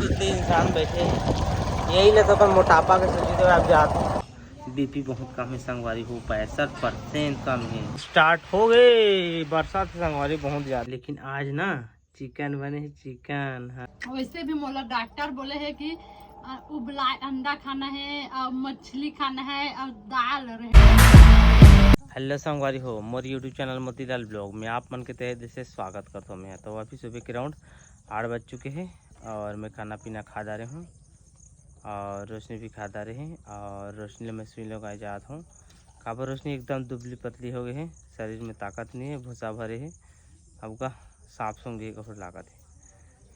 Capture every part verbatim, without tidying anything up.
इतने इंसान बैठे हैं, यही ले तो अपन मोटापा के सूजी देवे आप जात। बीपी बहुत कम है संगवारी हो, पैंसठ परसेंट कम है। स्टार्ट हो गए बरसात संगवारी बहुत ज्यादा, लेकिन आज ना चिकन बने है, चिकन। हाँ। वैसे भी मोला डॉक्टर बोले है कि अ, उबला अंडा खाना है और मछली खाना है और दाल रहे। हेलो संगवारी हो, मोर यूट्यूब चैनल मोतीलाल ब्लॉग में आप मन के तहे दिल से स्वागत करथों मैं। तो अभी सुबह के राउंड आठ बज चुके हैं और मैं खाना पीना खा डारे हूँ और रोशनी भी खा डारे है और रोशनी ले मैं सुई लगाए जात हूँ। काबर रोशनी एकदम दुबली पतली हो गई है, शरीर में ताकत नहीं है, भूसा भरे है। अब का सांप सूंघ के कुछ लागत है।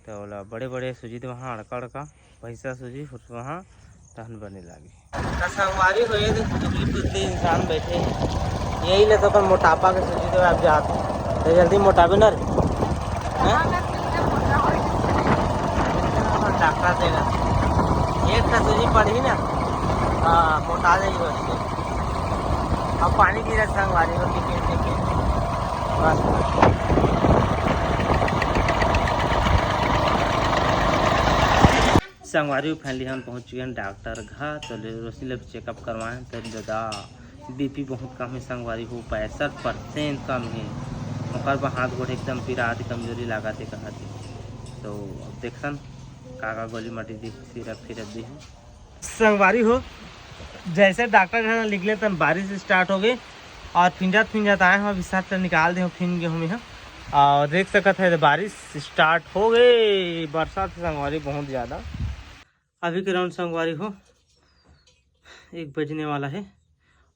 तो ओला बड़े बड़े सूजी तो वहाँ अड़का अड़का भैंसा सूजी फुट वहाँ तहन बने लागी। त संगवारी हो, ये देख, दुबली पतली इंसान बैठे हैं, यही ले तो अपन मोटापा के सूजी देवे आप जात। तो जल्दी मोटाबे ना रे। हैं? डॉक्टर देगा, एक ठा सूजी पड़ी ना, हाँ, मोटा जाएगी बस। अब पानी गिरा संगवारी हो, टिके टिके बस। संगवारी हो, finally हम पहुंच चुके हैं डॉक्टर घर। तो ले-, रोशनी ले चेकअप करवाए हैं, तो दादा बीपी बहुत कम है संगवारी हो, पैंसठ परसेंट कम है। ओकर बाद हाथ गोड़ एकदम पिरात है, कमजोरी लागत है कहत है। तो अब देखन का का गोली माटी दी, सिरप फिरप दी है। संगवारी हो, जैसे डॉक्टर घर निकले तन बारिश स्टार्ट हो गई और फिंजत फिंजत आए हम, अभी साथ निकाल दे हम फिन के हम यहाँ। और देख सकत है बारिश स्टार्ट हो गई, बरसात है संगवारी बहुत ज़्यादा। अभी के राउंड संगवारी हो एक बजने वाला है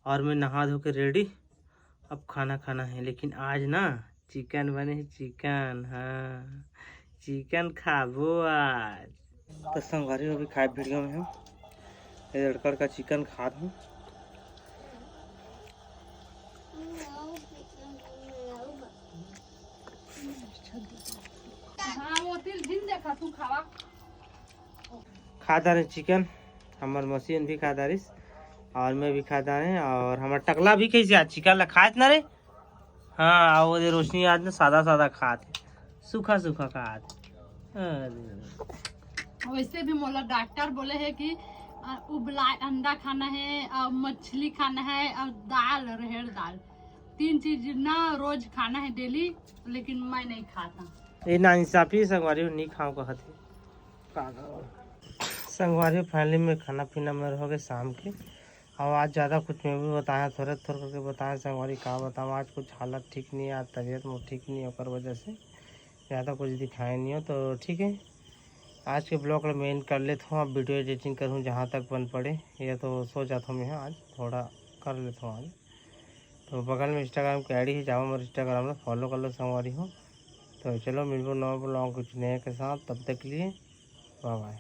और मैं नहा धो के रेडी। अब खाना खाना है, लेकिन आज ना चिकन बने है, चिकन। हाँ, चिकन खाबो आज। तो संगवारी हो, अभी खाए भिड़िया में हम ये लड़का का चिकन खात हूँ। हाँ, वो तिल झिन देखा तू खावा। खा डारे चिकन, हमर मशीन भी खा डारिस और मैं भी खा डारे और हमर टकला भी कैसे आज चिकन ला खात ना रे। हाँ, और ये रोशनी आज ना सादा सादा खात है, सूखा सूखा खात है। अरे। वैसे भी मोला डॉक्टर बोले है कि अ, उबला अंडा खाना है और मछली खाना है और दाल, रहेड़ दाल, तीन चीज ना रोज खाना है डेली, लेकिन मैं नहीं खाता। ये नाइंसाफी संगवारी हो, नहीं खाओ कहत है। का करो? संगवारी हो, finally में खाना पीना मेरे हो गए शाम के। अब आज ज़्यादा कुछ मैं भी बताया, थोड़े थोड़े करके बताया संगवारी, का बताऊँ, आज कुछ हालत ठीक नहीं है, आज तबीयत मोर ठीक नहीं है, ओकर वजह से ज़्यादा कुछ दिखाए नहीं हो। तो ठीक है, आज के ब्लॉग ला मैं end कर लेता हूँ। अब वीडियो एडिटिंग करूँ जहाँ तक बन पड़े, ये तो सो जाता हूँ मैं आज, थोड़ा कर लेता हूँ आज। तो बगल में इंस्टाग्राम की आईडी है, जाओ मेरे इंस्टाग्राम में फॉलो कर लो संगवारी हो। तो चलो मिलबो नवा ब्लॉग कुछ नए के साथ, तब तक के लिए बाय बाय।